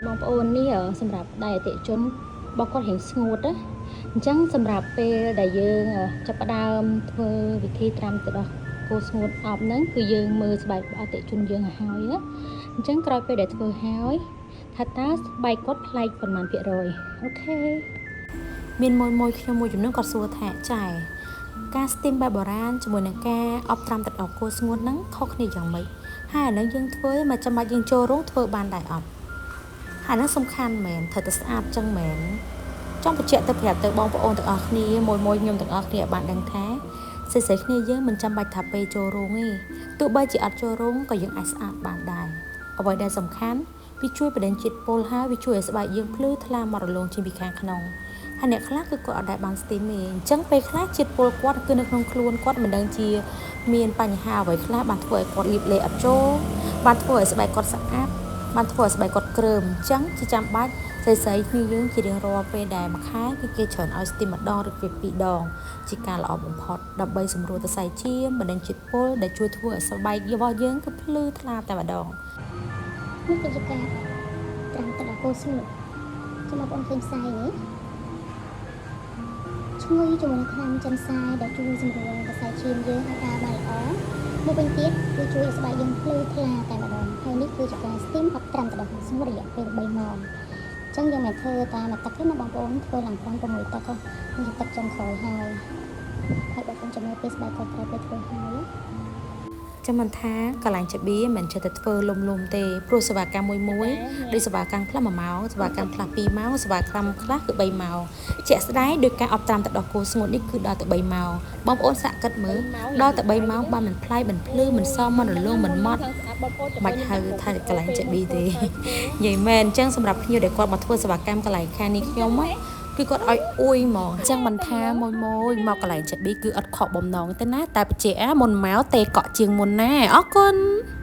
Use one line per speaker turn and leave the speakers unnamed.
បងប្អូននេះសម្រាប់ដៃអតិថិជនរបស់គាត់រៀងស្ងួតណាអញ្ចឹងសម្រាប់ពេលដែលយើងចាប់ផ្ដើមធ្វើវិធីត្រាំទឹកដោះគោស្ងួតអប់ហ្នឹងគឺយើងមើលស្បែកអតិថិជនយើងឲ្យហើយណាអញ្ចឹងក្រោយពេលដែលធ្វើហើយថាតើស្បែកគាត់ប្លែកប៉ុន្មានភាគរយ OK។
មានមួយមួយខ្ញុំមួយចំនួនគាត់សួរថាចែការ steam បែបបុរាណជាមួយនឹងការអប់ត្រាំទឹកដោះគោស្ងួតហ្នឹងខុសគ្នាយ៉ាងម៉េចហើយអាហ្នឹងយើងធ្វើមកចាំបាច់យើងចូលរោងធ្វើបានដែរអត់ហើយហ្នឹងសំខាន់មែនត្រូវតែស្អាតចឹងមែនចង់បញ្ជាក់ទៅប្រាប់ទៅបងប្អូនទាំងអស់គ្នាមួយមួយខ្ញុំទាំងអស់គ្នាឲ្យបានដឹងថាស្រីៗគ្នាយើងមិនចាំបាច់ថាពេលចូលរោងទេទោះបីជាអត់ចូលរោងក៏យើងអាចស្អាតបានដែរអ្វីដែលសំខាន់វាជួយបដិញ្ញជាតិពុលហើយវាជួយឲ្យស្បែកយើងភ្លឺថ្លាមករលោងជាងពីខាងក្នុងហើយអ្នកខ្លះគឺគាត់អត់ដែលបាន steam ទេអញ្ចឹងពេលខ្លះជាតិពុលគាត់គឺនៅក្នុងខ្លួនគាត់មិនដឹងជាមានបញ្ហាអ្វីខ្លះបានធ្វើឲ្យគាត់លាបលេអត់ចូលបានធ្វើឲ្យស្បែកគាត់ស្អាតបានធ្វើឲ្យស្បែកគាត់គ្រើមអញ្ចឹងជាចាំបាច់ស្រីស្រីគ្នាយើងជារៀងរាល់ពេលដែលមួយខែគឺគេច្រើនឲ្យ steam ម្ដងឬពីពីរដងជាការល្អបំផុតដើម្បីសម្រួលសរសៃឈាមបណ្ដេញជាតិពុលដែលជួយធ្វើឲ្យស្បែករបស់យើងគឺភ្លឺថ្លាតែម្ដង។
នេះគឺជាការត្រាំទឹកដោះគោស្ងួតចាំបងប្អូនឃើញផ្សាយនេះឈ្ងុយជាមួយនឹងថ្នាំចិនសាយដែលជួយសម្រួលសរសៃឈាមយើងឲ្យដើរបានល្អមួយវិញទៀតគឺជួយឲ្យស្បែកយើងភ្លឺថ្លាតែម្ដងហើយនេះគឺជាការ steam អប់ត្រាំទឹកដោះគោស្ងួតរយៈពេល3ម៉ោងអញ្ចឹងយើងមិនធ្វើតាមមួយទឹកទេណាបងប្អូនធ្វើឡើង5 6ទឹកនេះទឹកចុងក្រោយហើយហើយបងប្អូនចាំមើលពេលស្បែកគាត់ក្រោយពេលធ្វើហើយ
ចាំមិនថាកន្លែងចបៀមិនចេះតែធ្វើលំលំទេព្រោះសេវាកម្មមួយមួយដូចសេវាកម្មខ្លះ1ម៉ោងសេវាកម្មខ្លះ2ម៉ោងសេវាកម្មខ្លះគឺ3ម៉ោងជាក់ស្ដែងដោយការអប់ត្រាំទឹកដោះគោស្ងួតនេះគឺដល់ទៅ3ម៉ោងបងប្អូនសាក់គិតមើលដល់ទៅ3ម៉ោងបានមិនប្លែកមិនភ្លឺមិនសមមិនរលោងមិនម៉ត់មិនហៅថាកន្លែងចប៊ីទេនិយាយមែនអញ្ចឹងសម្រាប់ភ្ញៀវដែលគាត់មកធ្វើសេវាកម្មកន្លែងខាងនេះខ្ញុំគឺគាត់ឲ្យអួយហ្មងអញ្ចឹងមិនថាមួយមួយមកកន្លែងចប៊ីគឺអត់ខកបំណងទេណាតែបច្ចេកមុនមកទេកក់ជាងមុនណាអរគុណ។